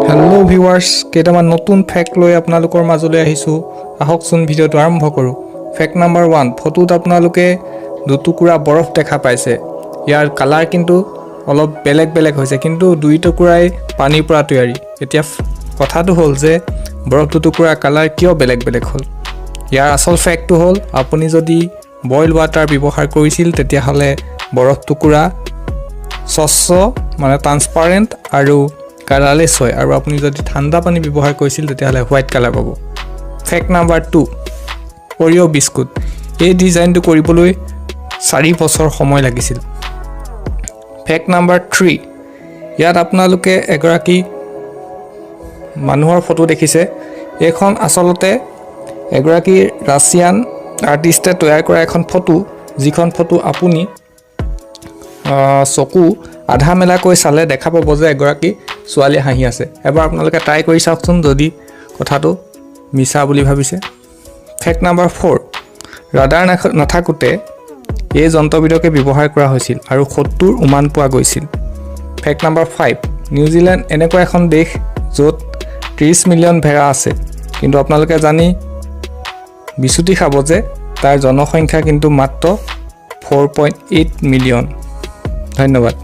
Hello' viewers, কেইটামান নতুন fact লৈ আপোনালোকৰ মাজলৈ আহিছোঁ। আহকচোন, ভিডিঅ'টো আৰম্ভ কৰোঁ। ফেক্ট নাম্বাৰ 1, ফটোত আপোনালোকে দুটুকুৰা বৰফ দেখা পাইছে। ইয়াৰ কালাৰ কিন্তু অলপ বেলেগ বেলেগ হৈছে, কিন্তু দুই টুকুৰাই পানীৰ পৰা তৈয়াৰী। এতিয়া কথাটো হ'ল যে বৰফ দুটুকুৰাৰ কালাৰ কিয় বেলেগ বেলেগ হ'ল? ইয়াৰ আচল ফেক্টটো হ'ল, আপুনি যদি বইল ৱাটাৰ ব্যৱহাৰ কৰিছিল, তেতিয়াহ'লে বৰফ টুকুৰা স্বচ্ছ, মানে ট্ৰান্সপাৰেণ্ট আৰু কালাৰলেছ হয় আৰু আপুনি যদি ঠাণ্ডা পানী ব্যৱহাৰ কৰিছিল, তেতিয়াহ'লে হোৱাইট কালাৰ পাব। ফেক্ট নাম্বাৰ 2, অৰিঅ' বিস্কুট এই ডিজাইনটো কৰিবলৈ 4 বছৰ সময় লাগিছিল। ফেক্ট নাম্বাৰ 3, ইয়াত আপোনালোকে এগৰাকী মানুহৰ ফটো দেখিছে। এইখন আচলতে এগৰাকী ৰাছিয়ান আৰ্টিষ্টে তৈয়াৰ কৰা এখন ফটো, যিখন ফটো আপুনি চকু আধা মেলাকৈ চালে দেখা পাব যে এগৰাকী ছোৱালীয়ে হাঁহি আছে। এবাৰ আপোনালোকে ট্ৰাই কৰি চাওকচোন, যদি কথাটো মিছা বুলি ভাবিছে। ফেক্ট নাম্বাৰ 4, ৰাডাৰ নাথাকোঁতে এই যন্ত্ৰবিধকে ব্যৱহাৰ কৰা হৈছিল আৰু শত্ৰুৰ উমান পোৱা গৈছিল। ফেক্ট নাম্বাৰ 5, নিউজিলেণ্ড এনেকুৱা এখন দেশ য'ত 30 মিলিয়ন ভেড়া আছে, কিন্তু আপোনালোকে জানি বিচুতি খাব যে তাৰ জনসংখ্যা কিন্তু মাত্ৰ 4.8 মিলিয়ন। ধন্যবাদ।